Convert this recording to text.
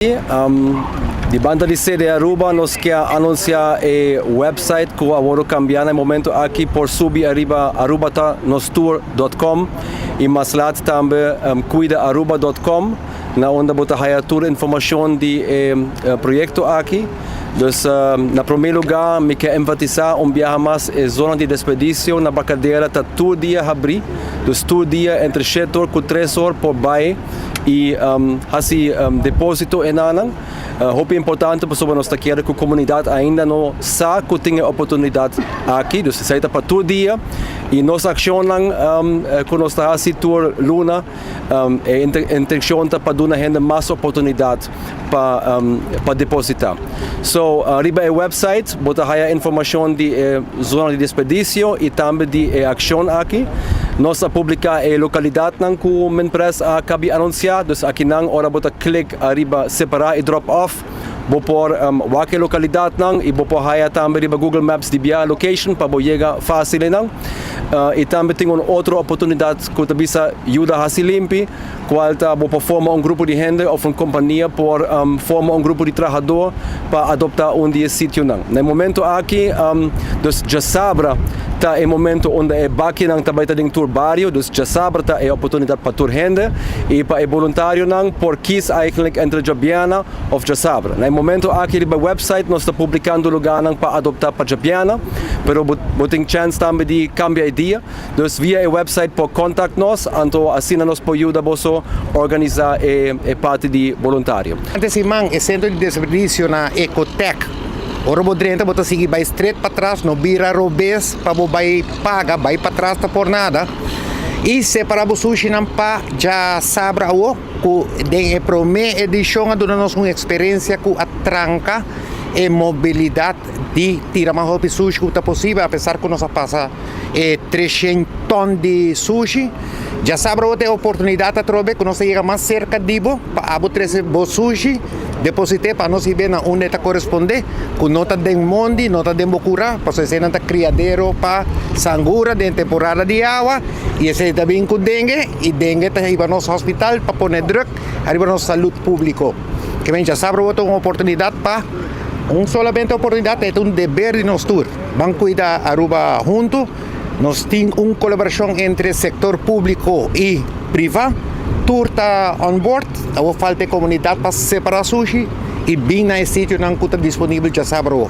Di banda di CD Aruba nos kier anuncia e website cu a wordo cambia na e momento aki. Por subi ariba arubatanostour.com y mas laat tambe cuidaaruba.com, na unda bo ta haya tur informacion di e proyecto aki. Dus na prome lugar mi kier enfatisa un biaha mas, e zona di desperdicio na Barcadera ta tur dia habri. Dus tur dia entre 7 or cu 3 or por bay y haci deposito eynan. Hopi importante, pasobra nos ta kier cu e comunidad ainda no sa cu tin e oportunidad aki, dus esey ta pa tur dia. Y nos accion cu nos ta haci tur luna, e intencion ta pa duna hende mas oportunidad pa deposita. So, riba e website bo ta haya informacion di e zona di desperdicio y tambe di e accion aki. Nos a publica e localidad nan cu Minpres a caba di anuncia, dus aki nan ora bo ta click ariba separa y drop off, bo por wak e localidad nan y bo por haya tambe riba Google Maps di bia location pa bo yega facil nan. Y tambe tin un otro oportunidad cu ta bisa yuda hasi limpi, cual ta bo por forma un grupo di hende of un compania por forma un grupo di trahador pa adopta un di e sitio nan. Na momento aki, dus diasabra ta e momento unda e baki nan tambe ta den tur bario, dus diasabra ta e oportunidad pa tur hende y pa e voluntario nan por kies eigenlijk entre diabierna of diasabra. Na momento aki riba website nos ta publicando lugar nan pa adopta pa diabierna, pero bo tin chance tambe di cambia e dia. Dus via e website por contact nos, anto asina nos por yuda boso organisa e parti di voluntario. Durante siman, e centro di desperdicio na Ecotech. Ora bo drenta, bo ta sigui bay straight patras, no bira robes pa bo bay paga, bay patras ta por nada. Y separa bo sushi nan pa diasabra awo, cu den e prome edicion a duna nos un experiencia cu a tranca e mobilidad di tira mas hopi sushi cu ta posibel, apesar cu nos a pasa e 300 ton di sushi. Diasabra e oportunidad atrobe cu nos yega mas cerca di bo, pa abo trece bo sushi, deposita pa nos bay na unda ta corresponde, cu no ta den mondi, no ta den bo cura, pa esey ta criadero pa sangura den temporada di awa, y esey tambe cu dengue, y dengue ta hiba nos hospital pa pone druk, ariba nos salud publico. Kiermen diasabra un oportunidad pa un solamente oportunidad, ta un deber di nos tur. Ban cuida Aruba hunto. Nos tin un colaboracion entre sector publico y priva. Tur ta on board. Awor falta e comunidad pa separa sushi y bin na sitio nan ta disponibel diasabra.